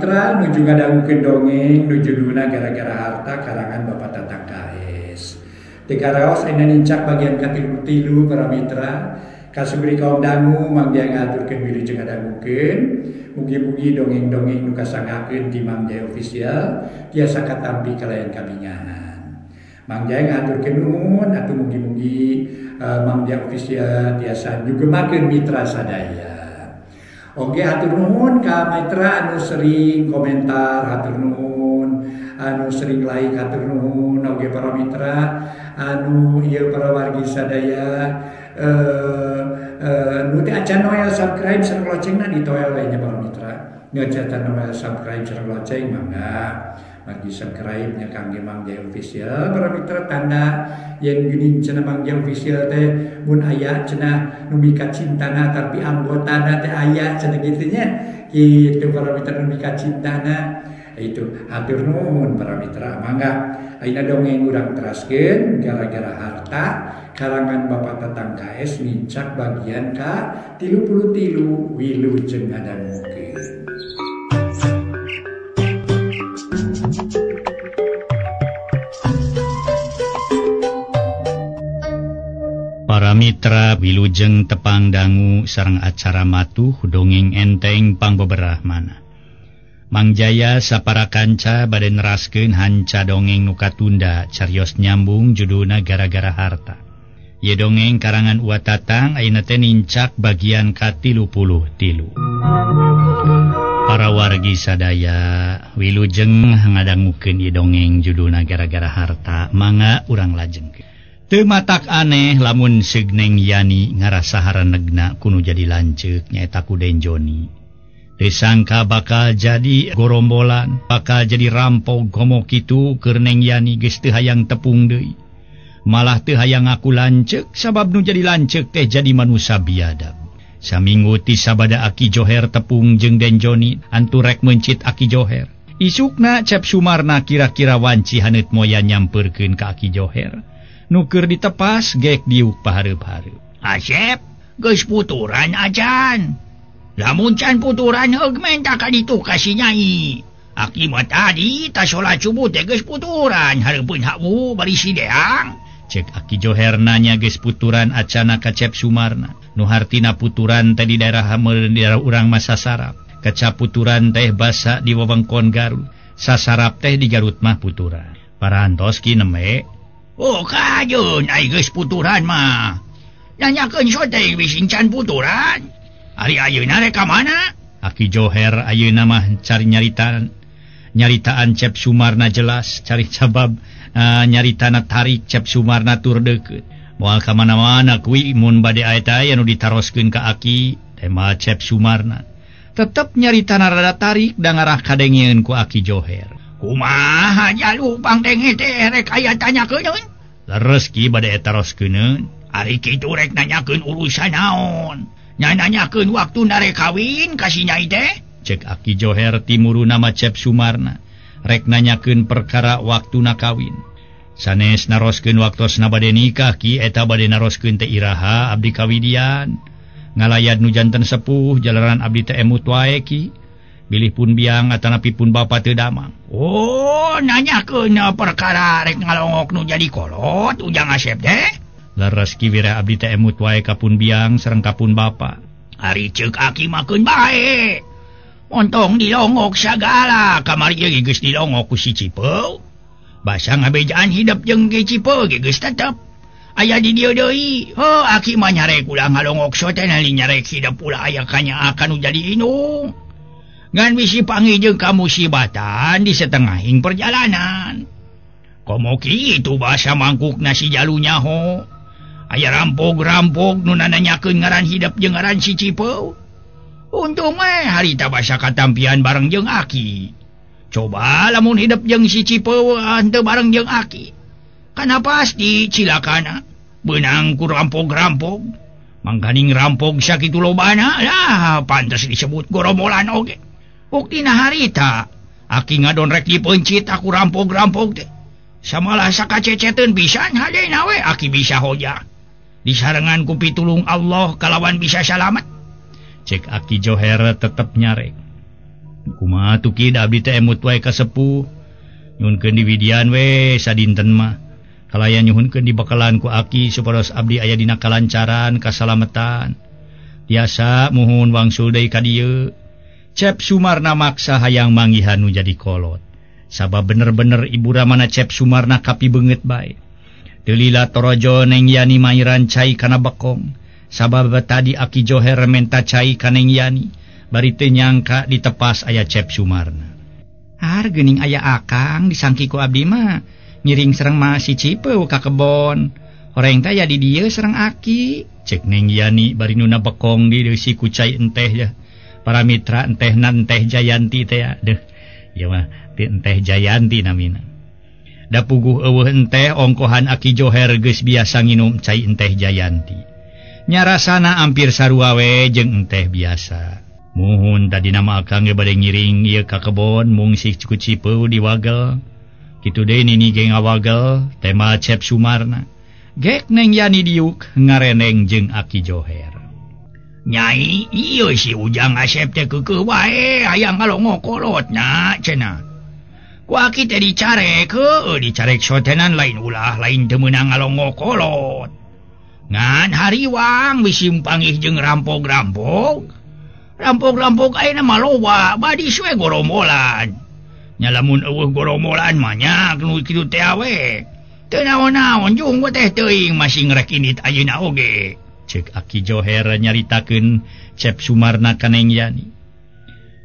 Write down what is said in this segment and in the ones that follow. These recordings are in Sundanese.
mitra nuju ngadangukeun dongeng nu judulna Gara-gara Harta karangan Bapak Tatang KS. Teu karaos ayeuna nincak bagian ka-33 para mitra. Kasubri kaum dangu Mang Jaya ngahaturkeun wilujeng ngadangukeun. Mugi-mugi dongeng-dongeng nu kasanggakeun ti Mang Jaya Official tiasa katampi kalayan kabingahan. Mang Jaya ngahaturkeun nuhun atuh mugi-mugi Mang Jaya Official tiasa nyugemakeun mitra sadaya. Oke, hatur nuhun ka mitra anu sering komentar, hatur nuhun, anu sering like, hatur nuhun. Oke para mitra anu ieu para wargi sadaya nu teu acan noel subscribe sareng loncengna ditoel we nya para mitra. Nu acan noel subscribe sareng lonceng mangga margi subscribe nya kangge Mang Jaya Official para mitra, tanda yen geuning cenah Mang Jaya Official teh mun aya cenah nu mikacintana tapi anggotana teh aya cenah kitu nya, kitu para mitra nu mikacintana itu hatur nuhun para mitra. Mangga ayeuna dongeng urang teraskeun Gara-gara Harta karangan Bapak Tatang KS nincak bagian ka 33 wilujeng ngadangukeun. Para mitra wilujeng tepang dangu sareng acara matuh dongeng enteng pangbeberah mana. Mang Jaya sapara kanca bade neraskeun hanca dongeng nu katunda carios nyambung judulna Gara-gara Harta. Ye dongeng karangan Uwa Tatang ayeuna teh nincak bagian ka-33. Para wargi sadaya wilujeng ngadangukeun ieu dongeng judulna Gara-gara Harta, mangga urang lajengkeun. Teu matak aneh lamun segneng Yani ngarasa haranegna kuno jadi lanceuk nyaeta ku Den Joni. Disangka bakal jadi gorombolan, bakal jadi rampok komo kitu keur Neng Yani geus teu hayang tepung deui. Malah teu hayang ngaku lanceuk sabab nu jadi lanceuk teh jadi manusia biadab. Saminggu ti sabada Aki Joher tepung jeung Den Joni anturek mencit Aki Joher. Isukna Cep Sumarna kira-kira wanci haneut moya nyampeurkeun ka Aki Joher. Nu keur ditepas gek diuk pahareup-hareup. Asep, geus puturan acan. Lamun can puturan heug menta ka ditu ka si Nyai. Aki mah tadi tas salat subuh teh geus puturan hareupeun hawu bari si Deang. Cek Aki Joher nanya geus puturan acana ka Cep Sumarna. Nu hartina puturan teh di daerah daerah urang mah sasarap. Kaca puturan teh basa di wewengkon Garut. Sasarap teh di Garut mah puturan. Parantos ki neme. Oh kajun ai geus puturan mah. Nanyakeun sote bisi can puturan. Ari ayeuna rek ka mana? Aki Joher ayeuna mah cari nyaritaan Cep Sumarna jelas, cari sabab nyaritana tarik Cep Sumarna tur deukeut. Moal ka mana-mana kuwi mun bade eta anu ditaroskeun ka Aki tema Cep Sumarna. Tetep nyaritana rada tarik da ngarah kadengeun ku Aki Joher. Kumaha jalu pangdenge teh rek aya tanyakeun? Leres ki bade taroskeun. Ari kitu rek nanyakeun urusan naon? Nanyakeun waktu narek kawin ka si Nyai teh? Cek Aki Joher timuru nama Cep Sumarna. Rek nanyakeun perkara waktuna kawin. Sanes naroskeun waktosna bade nikah ki eta bade naroskeun teh iraha abdi kawidian. Ngalayat nu janten sepuh jalaran abdi teh emut wae ki. Bilih pun biang atanapi pun bapa teu damang. Oh, nanyakeun perkara rek ngalongok nu jadi kolot Ujang Asep teh? Leres ki wira abdi teh emut wae ka pun biang sareng ka pun bapa. Ari ceuk aki mah keun bae. Ontong dilongok sagala kamari ieu geus dilongok ku si Cipeu. Basa ngabejaan hidup jeung Ki Cipeu ge geus tetep aya di dieu deui. Heuh aki mah nyarek ulah ngalongok sote nali nyarek hidup ulah aya kanyaah nu jadi indung. Ngan bisi panggih jeung kamusibatan di setengahing perjalanan. Komo kitu basa mangkuk nasi jalu nyaho. Aya rampog-rampog nu nanyakeun ngaran hidup jeung ngaran si Cipeu. Untung we harita basa katampian bareng jeung Aki. Coba lamun hidup jeung si Cipeu henteu bareng jeung Aki. Kana pasti cilakana beunang ku rampog-rampog. Mangkaning rampog sakitu lobana lah pantes disebut gorombolan oge. Buktina harita Aki ngadon rek dipeuncit aku rampog-rampog teh. Samalah sakaceceteun pisan hadena we Aki bisa hoja. Disarengan ku pitulung Allah kalawan bisa salamet. Cek Aki Joher tetep nyarek. Kumaha tuh ki da abdi teh emut wae ka sepuh. Nyuhunkeun di widian we sadinten mah. Kalayan nyuhunkeun di bakalan ku aki supados abdi aya dina kalancaran kasalametan. Tiasa muhun wangsul deui ka dieu. Cep Sumarna maksa hayang manggihan nu jadi kolot. Sabab bener-bener ibu ramana Cep Sumarna kapi beungeut bae. Teu lila torojo Neng Yani mairan cai kana bekong. Sabab tadi Aki Joher menta cai ka Neng Yani. Bari teu nyangka ditepas aya Cep Sumarna. Har geuning aya akang disangki ku abdi mah ngiring sareng ma si Cipeu ka kebon. Horeng teh aya di dieu sareng aki. Cek Neng Yani bari nuna bekong di deusi ku cai enteh ya. Para mitra entehna enteh Jayanti teh ya. Deuh, ieu mah ti enteh Jayanti namina. Da puguh eueuh enteh ongkohan Aki Joher geus biasa nginum cai enteh Jayanti. Nyarasana ampir sarua we jeung enteh biasa. Muhun tadi nama akang ge bade ngiring ieu ka kebon mung si ku Cipeu diwagel. Kitu deui nini ge ngawagel tema Cep Sumarna. Gek Neng Yani diuk ngareneng jeung Aki Joher. Nyai, ieu si Ujang Asep teh keukeuh wae hayang ngalongo kolotna cenah. Ku aki teh dicarek heueuh dicarek sotenan lain ulah lain teu meunang ngalongo kolot. Ngan hariwang bisi panggih jeung rampok-rampok. Rampok-rampok ayeuna mah loba badis we gorombolan. Nya lamun eueuh gorombolan mah nya nu kitu teh we. Teu naon-naon jung teh teuing masih ngrek indit ayeuna oge. Cek Aki Joher nyaritakeun Cep Sumarna ka Neng Yani.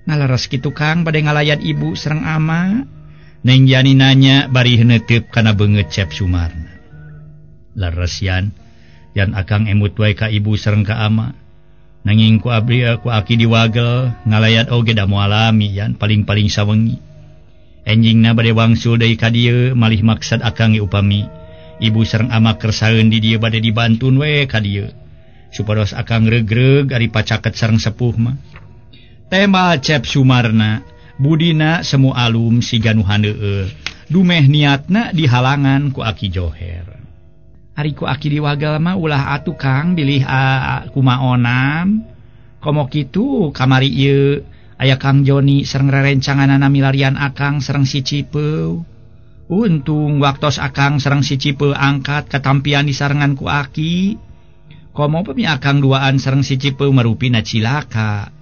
Ngaleres kitu Kang bade ngalayan ibu sareng ama. Neng Yani nanya bari heuneuteub kana beungeut Cep Sumarna. Leres Yan, yan akang emut wae ka ibu sareng ka ama. Nanging ku abdi ku aki diwagel ngalayat oge da moal alami yan paling-paling sawengi. Enjingna bade wangsul deui ka dieu malih maksad akang ge upami ibu sareng ama kersaeun di dieu bade dibantun we ka dieu. Supados akang regreg ari pacaket sareng sepuh mah. Tema Cep Sumarna budina semu alum siga nu handeueul. Dumeh niatna dihalangan ku Aki Joher. Ari ku aki diwagel mah ulah atuh Kang bilih kumaonam. Komo kitu kamari ieu aya Kang Joni sareng rerencanganana milarian akang sareng si Cipeu. Untung waktos akang sareng si Cipeu angkat katampian disarengan ku aki. Komo pemi akang duaan sareng si Cipeu marupina cilaka.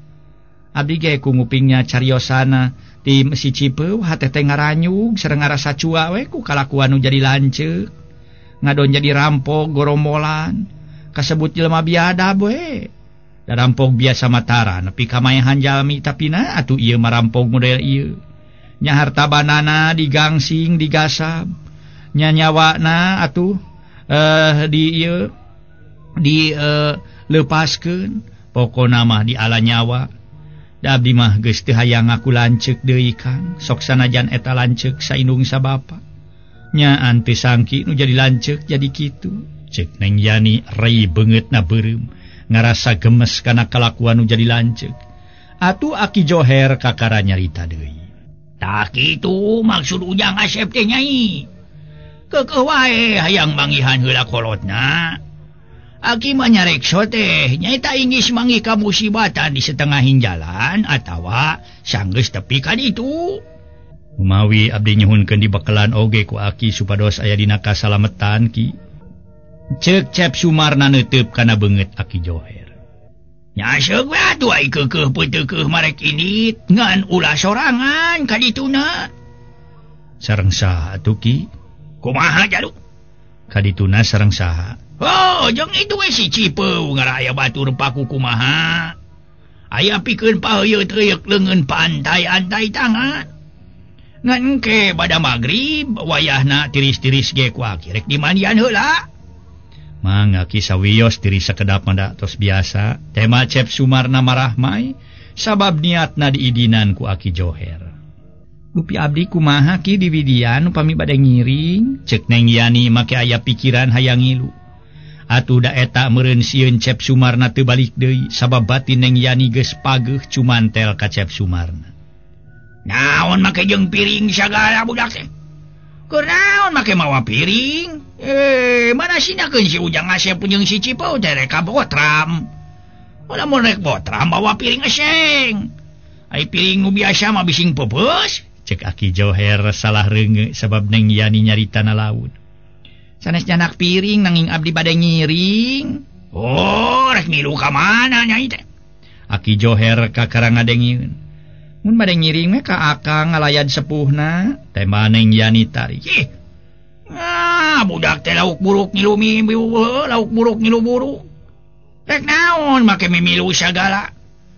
Abdi ge ku ngupingnya cariosana tim si Cipeu hate teh ngaranyug sareng ngarasa cua we ku kalakuan nu jadi lanceuk. Ngadon jadi rampok gorombolan kasebut jelema biadab we. Da rampok biasa matara nepi ka maehan jalmi tapina atuh ieu mah rampok model ieu. Nya harta banana digangsing digasab. Nya nyawana atuh di ieu di lepaskeun pokona mah di ala nyawa. Da abdi mah geus teu hayang ngaku lanceuk deui Kang, sok sanajan eta lanceuk saindung sabapa. Nya ante sangki nu jadi lanceuk jadi kitu. Cek Neng Yani rei beungeutna beureum ngarasa gemes kana kalakuan nu jadi lanceuk. Atuh Aki Joher kakara nyarita deui. Tah kitu maksud Ujang Asep teh nyai. Keukeuh wae hayang manggihan heula kolotna. Aki mah nyarekso teh nyaeta inggis manggih kamusibatan di setengahin jalan atawa sanggeus tepi ka ditu. Mawi abdi nyuhunkeun dibekalan oge ku aki supados aya dina kasalametan ki. Cek Cep Sumarna neuteub kana beungeut Aki Joher. Nya seuk we atuh ai keukeuh peuteukeuh marek indit ngan ulah sorangan ka dituna. Sareng saha atuh ki? Kumaha jalu? Ka dituna sareng saha? Oh, jeung itu we si Cipeu ngaraya batur paku kumaha. Aya pikeun paheuyeuh-teuyeuk leungeun pantai-antai tangan. Ngan engke bada magrib wayahna tiris-tiris ge ku aki rek dimandian heula. Mangga ki sawios tiris sakedap mah tos biasa. Tema Cep Sumarna marah mai sabab niatna diidinan ku Aki Joher. Dupi abdi kumaha ki diwidian upami bade ngiring? Cek Neng Yani make aya pikiran hayang ngilu. Atuh da eta meureun sieun Cep Sumarna teu balik deui sabab batin Neng Yani geus pageuh cumantel ka Cep Sumarna. Naon make jeung piring sagala budak teh? Keur naon make mawa piring? Mana sinakeun si Ujang Asep jeung si Cipeu teh rek ka botram. Lamun rek botram bawa piring eseng. Ai piring nu biasa mah bising peupeus. Cek Aki Joher salah reunge sabab Neng Yani nyaritana laun. Sanes nyanak piring nanging abdi bade ngiring. Oh, rek milu ka mana nyai teh? Aki Joher kakara ngadengieun. Mun bade ngiring mah ka akang ngalayad sepuhna, tema Neng Yani tarik. Ih. Ah, budak teh lauk buruk ngilu mie, lauk buruk ngilu buruk. Rek naon make mimilu sagala.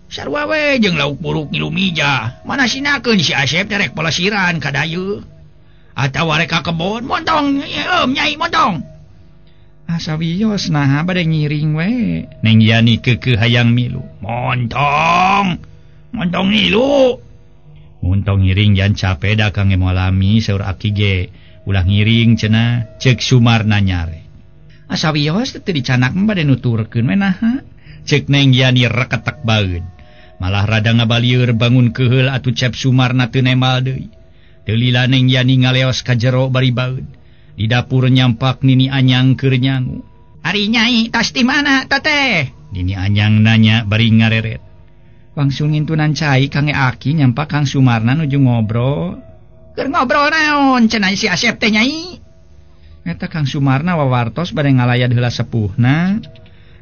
Sarua we jeung lauk buruk ngilu mija. Mana sinakeun si Asep teh rek pelesiran ka dayu. Atawa rek ka kebon montong nyai montong. Asa wios naha bade ngiring we. Neng Yani keukeuh hayang milu. Montong. Montong ngilu. Montong ngiring jan cape da kang moal lami saur aki ge. Ulah ngiring cenah cek Sumarna nyare. Asa wios teu dicanak mah bade nuturkeun we naha. Cek Neng Yani reketek baeud. Malah rada ngabalieur bangun keheul atuh Cep Sumarna teu nemal deui. Teu lila Neng Yani ngaleos ka jero bari baeud. Di dapur nyampak Nini Anyang keur nyangu. Ari nyai tas di mana teteh? Nini Anyang nanya bari ngareret. Langsung ngintunan cai kange aki nyampak Kang Sumarna nuju ngobrol. Keur ngobrol naon cenah si Asep teh nyai? Eta Kang Sumarna wawartos bade ngalayad heula sepuhna.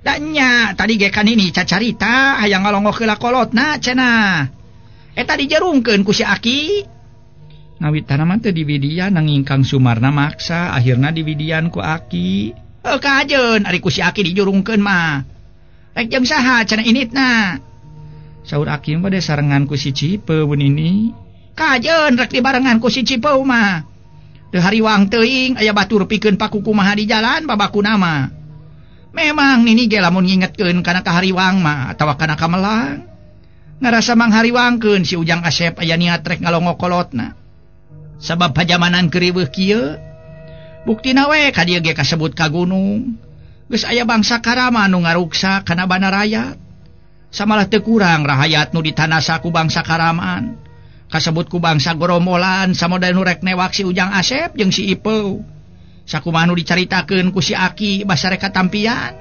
Da nya tadi ge kan ini cacarita hayang ngalongok heula kolotna cenah. Eta dijerungkeun ku si aki. Ngawitana mah teu diwidian nanging Kang Sumarna maksa akhirna diwidian ku aki. Heuh kajeun ari ku si aki dijurungkeun mah. Rek jeung saha cenah initna? Saur aki mah bade sarengan ku si Cipeu ini. Kajeun rek dibarengan ku si Cipeu mah. Teu hariwang teuing aya batur pikeun pakukumaha di jalan babakuna mah. Memang nini ge lamun ngingetkeun kana kahariwang mah atawa kana kamelang. Ngarasa manghariwangkeun si Ujang Asep aya niat rek ngalongok kolotna. Sabab pajamanan keur riweuh kieu. Buktina we ka dieu ge kasebut ka gunung. Geus aya bangsa karama nu ngaruksa kana banaraya. Samalah teu kurang rahayat nu ditanasa ku bangsa karaman. Kasebut ku bangsa gorombolan samodel nu rek newak si Ujang Asep jeung si Ipeu. Sakumaha nu dicaritakeun ku si Aki basa rek katampian.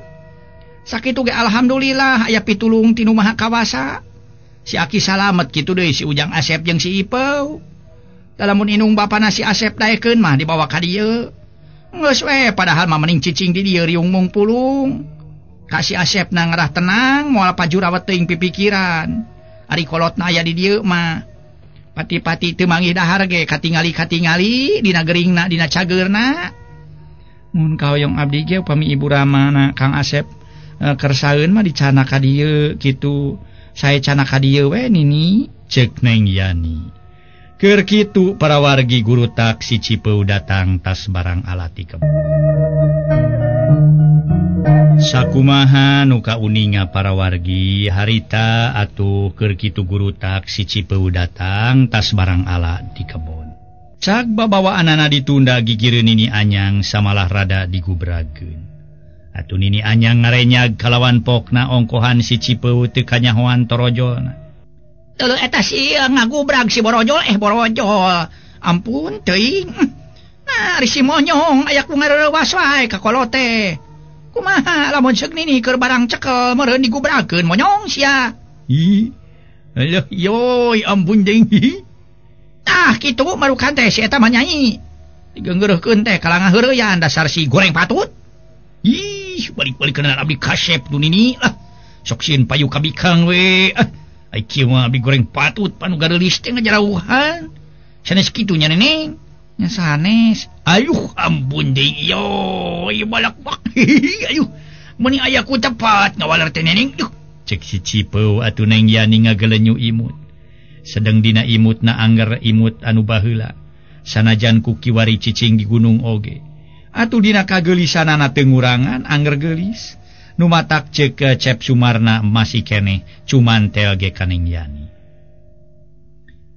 Sakitu ge alhamdulillah aya pitulung ti nu Maha Kawasa. Si Aki salamet kitu deui si Ujang Asep jeung si Ipeu. Da lamun inung bapana si Asep daekeun mah dibawa ka dieu. Geus we padahal mah mending cicing di dieu riung mung pulung. Ka si Asep na ngarah tenang moal pajurawat teuing pipikiran. Ari kolotna aya di dieu mah. Pati-pati teu manggih dahar ge katingali-katingali dina geuringna dina cageurna. Mun kahoyong abdi ge upami ibu ramana Kang Asep kersaeun mah dicana ka dieu kitu. Sae cana ka dieu we nini cek Neng Yani. Keur kitu para wargi guru tak si Cipeu datang tas barang alat ti kebon. Sakumaha nu kauninga para wargi harita atuh keur kitu guru tak si Cipeu datang tas barang alat di kebon. Cak babawaanana ditunda gigireun Nini Anyang samalah rada digubrageun. Atuh Nini Anyang ngarenyag kalawan pokna ongkohan si Cipeu teu kanyahoan torojolna. Teuh eta si ngagubrag si borojol borojol. Ampun teuing. Nah, ari si monyong aya ku ngareuwas wae ka kolot teh. Kumaha lamun seuk nini keur barang cekel meureun digubrakeun monyong sia. Ih. Alah yoy ampun deui. Tah kitu marukan teh si eta mah nyai. Digeunggeureukkeun teh kalangah heureuyan dasar si goreng patut. Ih, balik-balik kenalan abdi kasep nu nini lah. Sok sieun payu ka bikang we. Ah, ai kieu mah abdi goreng patut panu gareulis teh ngajarauhan. Sanes kitu nya neneng. Nya sanes. Ayuh ampun deui yoy balak-bak. Ayuh meuni aya ku tepat ngawaler teh neneng. Duh. Cek si Cipeu atuh Neng Yani ngagelenyu imut. Sedeng dina imutna angger imut anu baheula. Sanajan ku kiwari cicing di gunung oge. Atuh dina kageulisanana teu ngurangan angger geulis. Nu matak ceuk Cep Sumarna masih keneh cuman tel ge ka Neng Yani.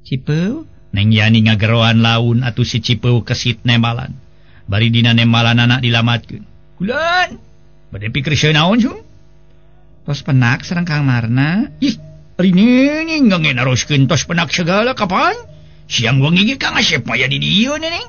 Cipeu Neng Yani ngageroan laun atuh si Cipeu kesit nemalan. Bari dina nemalanana dilamatkeun. Kulan, bade pikir sieun naon sung? Tos penak sareng Kang Marna. Ih, ari nini ngange naroskeun tos penak segala kapan? Siang wengi ge Kang Asep mah aya di dieu neneng.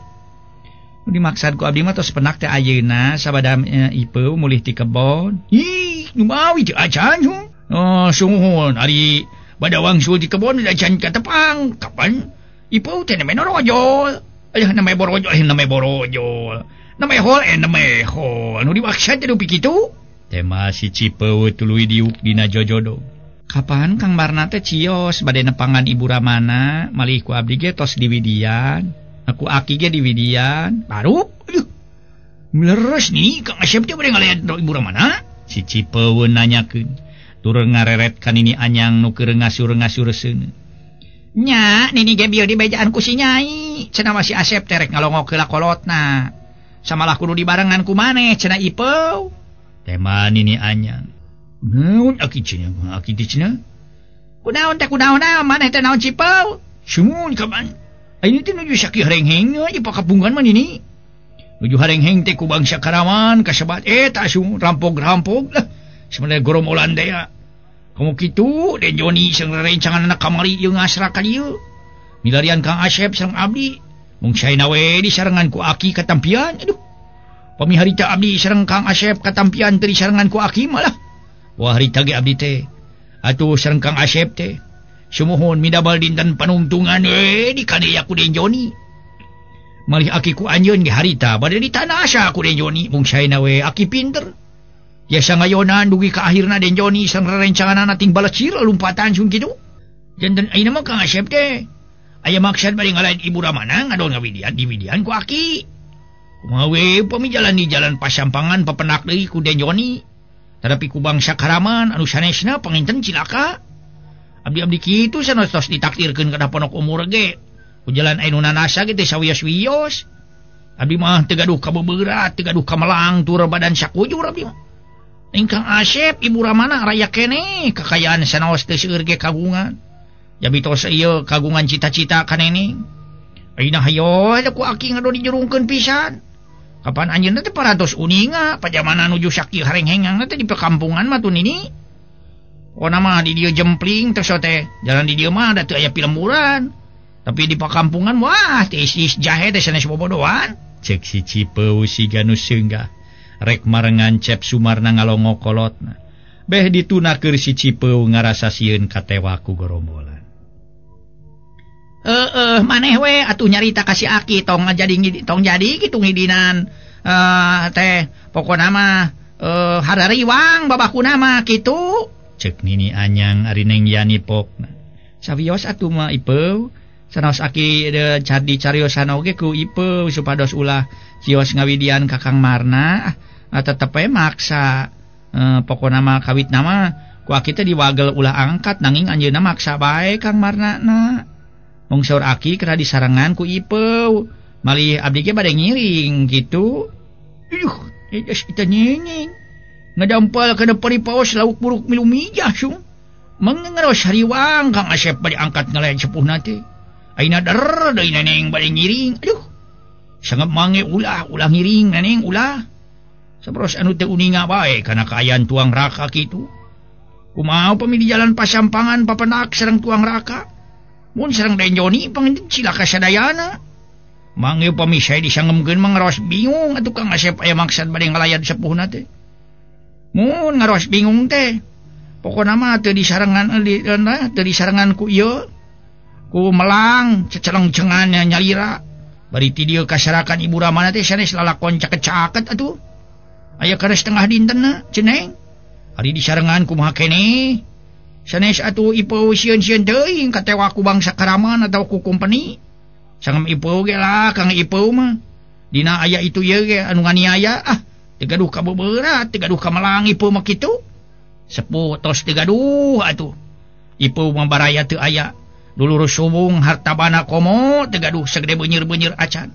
Nu dimaksad ku abdi mah tos penak teh ayeuna sabada Ipeu mulih ti kebon. Ih, nu mawi teu acan sung. Oh, sungguhun ari Bada wangsul di kebon da can katepang. Kapan Ipeu teh namanya norojol. Alah namanya borojol, namanya borojol. Namanya hol, namanya hol. Nu dimaksud teh dupi kitu? Tema si Cipeu tuluy diuk dina jojodo. Kapan Kang Marna teh cios bade nepangan Ibu Ramana, malih ku abdi ge tos diwidian. Aku aki ge diwidian. Baru aduh. Leres nih Kang Asep teh bade ngalayan Ibu Ramana? Si Cipeu nanyakeun. Turun ngareret ka Nini Anyang nu keur ngasur-ngasur seuneu. Nya, Nini ge bieu dibejaan ku si Nyai. Cenah mah si Asep teh rek ngalongok heula kolotna. Samalah kudu dibarengan ku maneh cenah Ipeu. Tema Nini Anyang. Naon aki cenah? Aki teh cenah? Kunaon teh kunaon maneh teh naon Cipeu? Sumun kapan? Ayeuna teh nuju sakieu harengheng di pakapungan mah Nini. Nuju harengheng teh ku bangsa Karaman kasebat eta asuh rampog-rampog lah. Sebenarnya goromolan teh ya. Kamu kitu Den Joni sareng rerencangan anak kamari ieu ngasra ka dieu. Milarian Kang Asep sareng abdi. Mung saena we disarengan ku aki katampian. Aduh. Pami harita abdi sareng Kang Asep katampian teu disarengan ku aki malah. Wah harita ge abdi teh. Atuh sareng Kang Asep teh. Sumuhun midabal dinten panungtungan we dikadeya ku Den Joni. Malih aki ku anjeun ge harita bade ditanasa ku Den Joni. Mung saena we aki pinter. Biasa ngayonan dugi ka akhirna Den Joni sareng rerencanganana ting balecir lumpatan sun kitu. Janten ayeuna mah Kang Asep teh aya maksud bade ngalain Ibu Ramana ngadon ngawidian diwidian ku aki. Kumaha we pami jalan di jalan pasampangan papenak deui ku Den Joni. Tadapi ku bangsa Karaman anu sanesna panginten cilaka. Abdi-abdi kitu sanes tos ditakdirkeun kana ponok umur ge. Ku jalan anu nanasa ge teh sawios-wios. Abdi mah teu gaduh kabeberat, teu gaduh kamelang tur badan sakujur abdi mah. Ingkang Asep Ibu Ramana raya kene kekayaan sanaos teu seueur ge kagungan. Jabi tos ieu kagungan cita-cita ka neneng. Ayeuna hayo ku aki ngadon dijurungkeun pisan. Kapan anjeunna teh parantos uninga pajamana nuju sakieu harenghengang teh di perkampungan mah tuh nini. Pokona mah di dieu jempling terus teh jalan di dieu mah da teu aya pilemburan. Tapi di perkampungan wah teh is jahe teh sanes bobodoan. Cek si Cipeu siga nu seunggah. Rek marengan Cep Sumarna ngalongok kolotna. Beh dituna keur si Cipeu ngarasa sieun katewa ku gorombolan. Maneh we atuh nyarita ka si aki tong jadi tong jadi kitu ngidinan teh pokona mah harariwang babakuna mah kitu. Cek Nini Anyang ari Neng Yani pokna. Sawios atuh mah Ipeu sanaos aki jadi cariosan oge ku Ipeu supados ulah cios ngawidian ka Kang Marna tetep we maksa pokona mah kawitna mah ku aki teh diwagel ulah angkat nanging anjeunna maksa bae Kang Marna na. Mung saur aki kena disarengan ku Ipeu malih abdi ge bade ngiring kitu. Aduh, geus kita nyinying. Ngadampal kana paripaos lauk buruk milu mijah sung. Mengeros hariwang Kang Asep bade angkat ngalayan sepuhna teh. Ayeuna der deui neneng bade ngiring. Aduh. Sangep mange ulah, ulah ngiring neneng ulah. Sabros anu teu uninga bae kana kaayaan tuang raka kitu. Kumaha upami di jalan pasampangan papenak sareng tuang raka. Mun sareng Den Joni panginten cilaka sadayana. Mange upami sae disangemkeun mah ngaros bingung atuh Kang Asep aya maksad bade ngalayan sepuhna teh. Mun ngaros bingung teh. Pokona mah teu disarengan teu disarengan ku ieu. Ku melang ceceleng-cengan nyalira. Bari ti dieu kasarakan Ibu Ramana teh sanes lalakon caket-caket atuh. Aya kana setengah dintenna ceneng. Ari disarengan kumaha keneh. Sanes atuh Ipeu sieun-sieun teuing katewa ku bangsa Karaman atawa ku kumpeni. Sangem Ipeu ge lah Kang Ipeu mah. Dina aya itu ieu ge anu nganiaya ah teu gaduh kabeberat, teu gaduh kamelang Ipeu mah kitu. Sepuh tos teu gaduh atuh. Ipeu mah baraya teu aya. Dulur subung harta bana komo teu gaduh sagede beunyer-beunyer acan.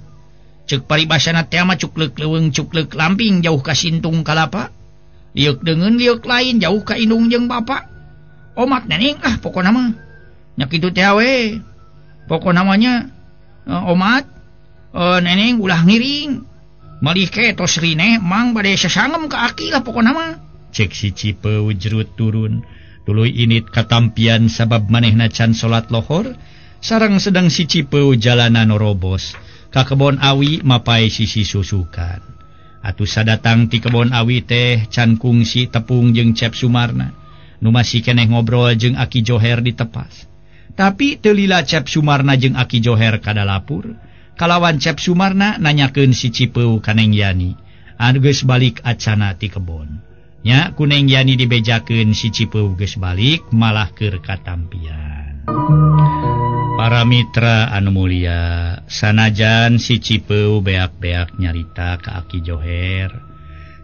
Ceuk paribasana teh mah cukleuk leuweung cukleuk lamping jauh ka sintung kalapa. Lieuk deungeun lieuk lain jauh ka indung jeung bapa. Omat neneng ah pokona mah. Nya kitu teh we. Pokona mah nya omat neneng ulah ngiring. Malih ke tos rine mang bade sasangem ka aki lah pokona mah. Cek si Cipeu jerut turun. Tuluy init katampian sabab manehna can salat lohor. Sareng sedang si Cipeu jalanan robos. Ka kebon awi mapai sisi susukan. Atuh sadatang ti kebon awi teh can kungsi tepung jeung Cep Sumarna. Nu masih keneh ngobrol jeung Aki Joher di tepas. Tapi teu lila Cep Sumarna jeung Aki Joher kadalapur. Kalawan Cep Sumarna nanyakeun si Cipeu ka Neng Yani. Anu geus balik acana ti kebon. Nya ku Neng Yani dibejakeun si Cipeu geus balik malah keur katampian. Para mitra anu mulia, sanajan si Cipeu beak-beak nyarita ka Aki Joher.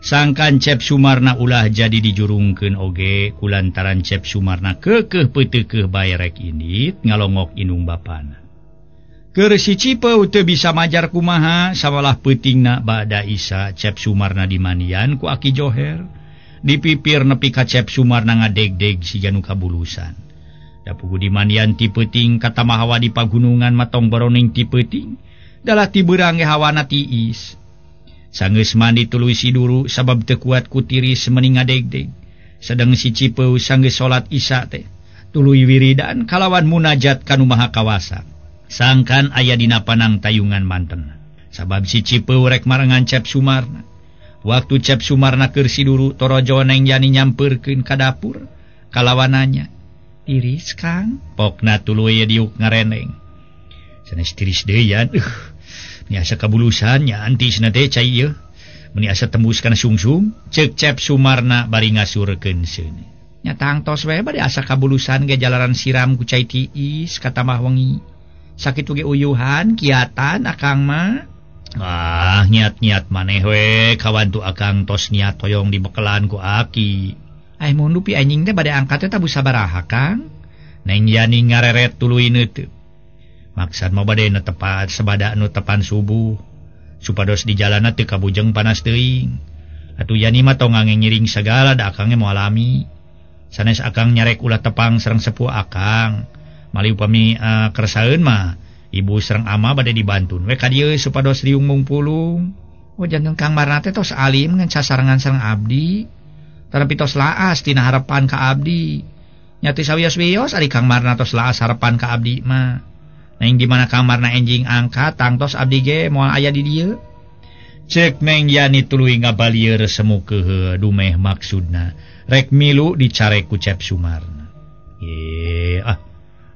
Sangkan Cep Sumarna ulah jadi dijurungkeun oge kulantaran Cep Sumarna keukeuh peuteukeuh bae rek indit ngalongok indung bapana. Keur si Cipeu teu bisa majar kumaha sawalah peutingna bada Isa Cep Sumarna dimandian ku Aki Joher. Dipipir nepi ka Cep Sumarna ngadegdeg siga nu kabulusan. Da pugu dimandian ti peuting katamah hawa di pagunungan matong baroning ti peuting dalah ti beurang ge hawana tiis. Sanggeus mandi tuluy siduru sabab teu kuat ku tiris meni ngadegdeg. Sedeng si Cipeu sanggeus salat Isya teh tuluy wiridan kalawan munajat ka Nu Maha Kawasa. Sangkan aya dina panang tayungan manten. Sabab si Cipeu rek marengan Cep Sumarna. Waktu Cep Sumarna keur siduru torojo Neng Yani nyampeurkeun ka dapur kalawananya. Tiris Kang, pokna tuluy diuk ngareneng. Sanes tiris deui yan. Meni asa kabulusan nya antisna teh cai ieu. Meni asa tembus kana sungsum, ceuk Cep Sumarna bari ngasurkeun seuneu. Nya tangtos we bade asa kabulusan ge jalaran siram ku cai tiis katamah wengi. Sakitu ge uyuhan kiatan akang mah. Ah, niat-niat maneh we kawantu akang tos niat hoyong dibekelan ku aki. Ai mun dupi anjing teh bade angkat teh tabu sabaraha Kang? Neng Yani ngareret tuluy neuteuk. Maksad mah bade tepat sebada nu tepan subuh supados di jalanna teu kabujeng panas teuing. Atuh Yani mah tong ngiring sagala da akang ge moal alami. Sanes akang nyarek ulah tepang sareng sepuh akang. Mali upami kersaeun mah ibu sareng ama bade dibantun we ka dieu supados riung mungpulung. Oh janten Kang Marna teh tos alim ngan sasarengan sareng abdi. Tetapi tos laas tina harapan ka abdi. Nya teu sawios-wios ari Kang Marna tos laas harapan ka abdi mah. Neng di mana Kang Marna enjing angkat tangtos abdi ge moal aya di dieu. Ceuk Neng Yani tuluy ngabalieur semu kehe dumeh maksudna rek milu dicarek ku Cep Sumarna. Ye ah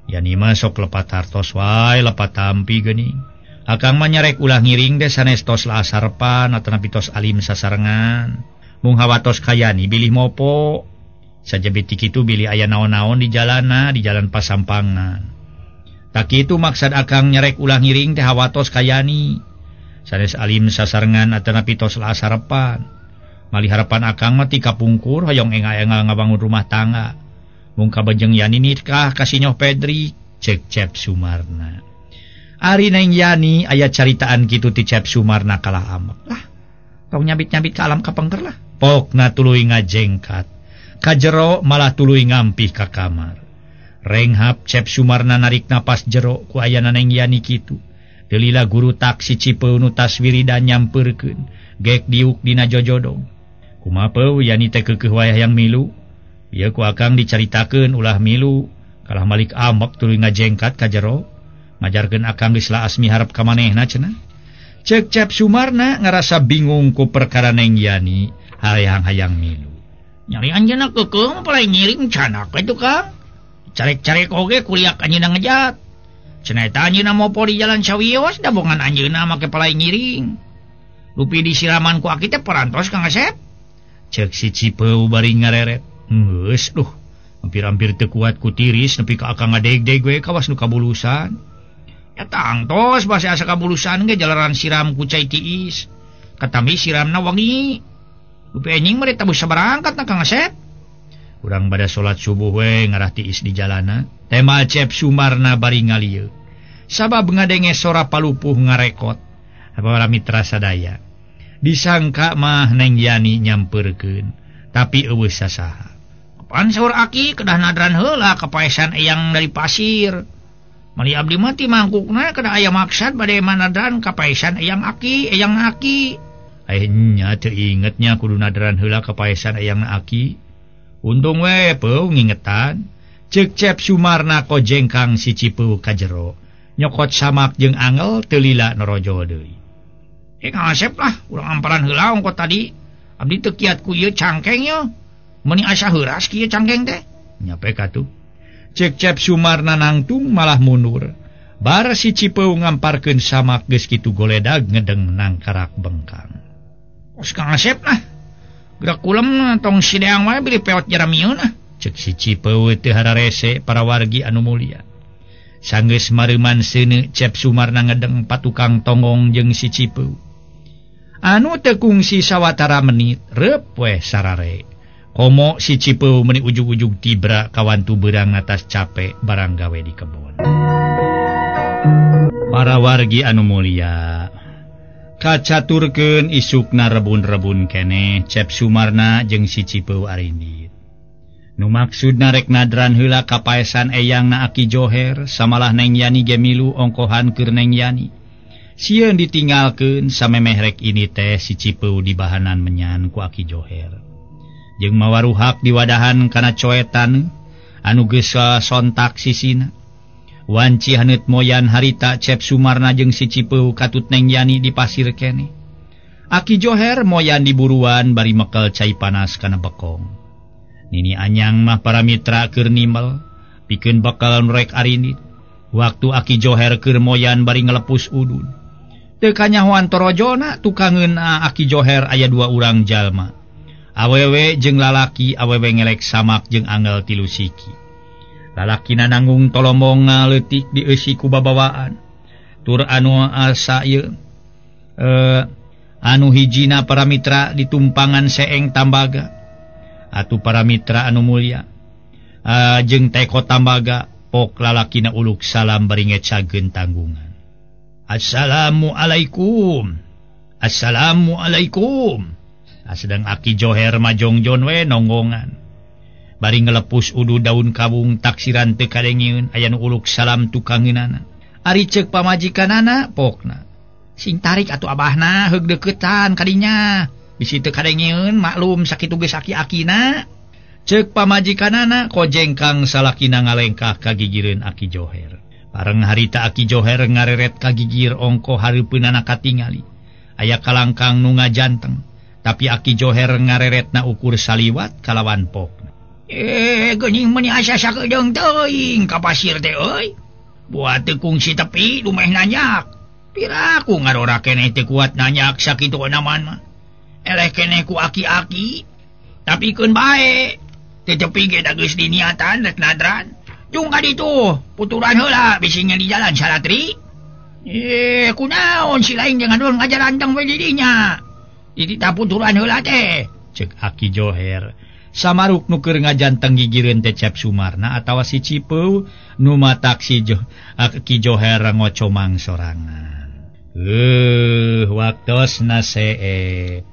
Yani mah sok lepat hartos wae lepat tampi geuning. Akang mah nyarek ulah ngiring teh sanes tos laas harapan atanapi tos alim sasarengan. Mung hawatos kayani bilih mopo. Sajabi ti kitu bilih aya naon-naon di jalana, di jalan pasampangan. Tak kitu maksad akang nyarek ulah ngiring teh hawatos kayani. Sanes alim sasarengan atanapi tos laas harapan. Malih harapan akang mah ti kapungkur hoyong enga-enga ngabangun rumah tangga. Mung kabejeng Yani nikah ka Sinyoh Pedri, ceuk Cep Sumarna. Ari Neng Yani aya caritaan kitu ti Cep Sumarna kalah amek. Lah, tong nyabit-nyabit ka alam kapengker lah. Pokna tuluy ngajengkat. Ka jero malah tuluy ngampih ka kamar. Renghap Cep Sumarna narik napas jero ku ayana Neng Yani kitu. Delila guru taksi Cipeu nu tas wiridan nyampeurkeun, gek diuk dina jojodong. Kumaha peu Yani teh keukeuh wayah yang milu. Ieu ku akang dicaritakeun ulah milu, kalah malik amek tuluy ngajengkat ka jero. Ngajarkeun akang geus laas miharep ka manehna cenah. Ceuk Cep Sumarna ngarasa bingung ku perkara Neng Yani hayang-hayang milu. Nyari anjeunna keukeuh mah palai ngiring canak we tukang. Carek-carek oge kuliak anjeunna ngejat. Cenah eta anjeunna mopo di jalan sawios da bongan anjeunna make palai ngiring. Lupi disiraman ku aki teh parantos Kang Asep. Ceuk si Cipeu bari ngareret. Geus duh, hampir-hampir teu kuat ku tiris nepi ka akang ngadegdeg we kawas nu kabulusan. Ya tangtos basa asa kabulusan ge jalaran siram ku cai tiis. Katambi siramna wangi. Lupi anjing mah tabu sabarangkat na Kang Asep. Urang bada salat subuh we ngarah tiis di jalana. Tema Cep Sumarna bari ngalieu. Sabab ngadenge sora palupuh ngarekot. Para mitra sadaya. Disangka mah Neng Yani nyampeurkeun, tapi eueuh sasaha. Kapan saur aki kedah nadran heula kapaesan eyang dari pasir. Mali abdi mah ti mangkukna kedah aya maksad bade manadran kapaesan eyang aki, eyang aki. Nya teu ingetnya kudu nadran heula kapaesan eyang aki. Untung we peu ngingetan. Ceuk Cep Sumarna kojengkang si Cipeu ka jero. Nyokot samak jeung angel teu lila norojo deui. Kang Asep lah, urang amparan heula ongko tadi. Abdi teu kiat ku ieu cangkeng yo. Meuni asa heuras kieu cangkeng teh. Nyape katuh. Cek Cep Sumarna nangtung malah mundur. Bar si Cipeu ngamparkeun samak geus kitu goledag ngedeng nangkarak bengkang. Os Kang Asep lah. Gerak kulem tong sideang wae bilih peot jaramieun ah. Cek si Cipeu teu hararese para wargi anu mulia. Sanggeus mareuman seuneu Cep Sumarna ngedeng patukang tonggong jeung si Cipeu. Anu teu kungsi sawatara menit reup we sarare. Komo si Cipeu meuni ujug-ujug tibra kawantu beurang atas capek barang gawe di kebon. Para wargi anu mulia, kacaturkeun isukna rebun-rebun keneh Cep Sumarna jeung si Cipeu arindit. Nu maksudna rek nadran heula ka paesan eyangna Aki Joher samalah Neng Yani ge milu ongkohan keur Neng Yani. Sieun ditinggalkeun samemeh rek ini teh si Cipeu dibahanan menyan ku Aki Joher. Jeung mawaruhak diwadahan kana coetan anu geus sontak sisina. Wanci haneut moyan harita Cep Sumarna jeung si Cipeu katut Neng Yani di pasir keneh. Aki Joher moyan diburuan bari mekel cai panas kana bekong. Nini Anyang mah para mitra keur nimel pikeun bekal nu rek arindit. Waktu Aki Joher keur moyan bari ngalepus udud. Teu kanyahoan torojona tukangeun Aki Joher aya dua urang jalma. Awewe jeung lalaki, awewe ngelek samak jeung angel tilu siki. Lalakina nanggung tolombong leutik dieusi ku babawaan. Tur anu asa ieu anu hijina para mitra ditumpangan seeng tambaga. Atuh para mitra anu mulia jeung teko tambaga pok lalakina uluk salam bari ngecageun tanggungan. Assalamualaikum. Assalamualaikum. Sedang Aki Joher majongjon we nonggongan. Bari ngelepus udu daun kawung taksiran teu kadengeun aya nu uluk salam tukangeunana. Ari ceuk pamajikanana pokna. Sing tarik atuh abahna heug deuketan kadinya. Bisi teu kadengeun maklum sakitu geus aki-akina. Ceuk pamajikanana kojengkang salakina ngalengkah ka gigireun Aki Joher. Bareng harita Aki Joher ngareret ka gigir ongko hareupeunana katingali. Aya kalangkang nu ngajanteng. Tapi Aki Joher ngareretna ukur saliwat kalawan pokna. Geuning meuni asa sakedeung teuing ka pasir teh euy. Buat teu kungsi tepi dumeh nanyak. Piraku ngarora keneh teu kuat nanyak sakitu naman mah. Eleh keneh ku aki-aki. Tapi keun bae. Teu tepi ge da geus diniatan rek nadran. Jung ka ditu, puturan heula bisi di jalan salatri. Kunaon si lain jeung ngadon ngajaranteng we di dinya. Dititah puturan heula teh. Ceuk Aki Joher. Samaruk nu keur ngajanteng gigireun teh Cep Sumarna atawa si Cipeu nu matak si Aki Joher ngocomang sorangan. Waktosna seep.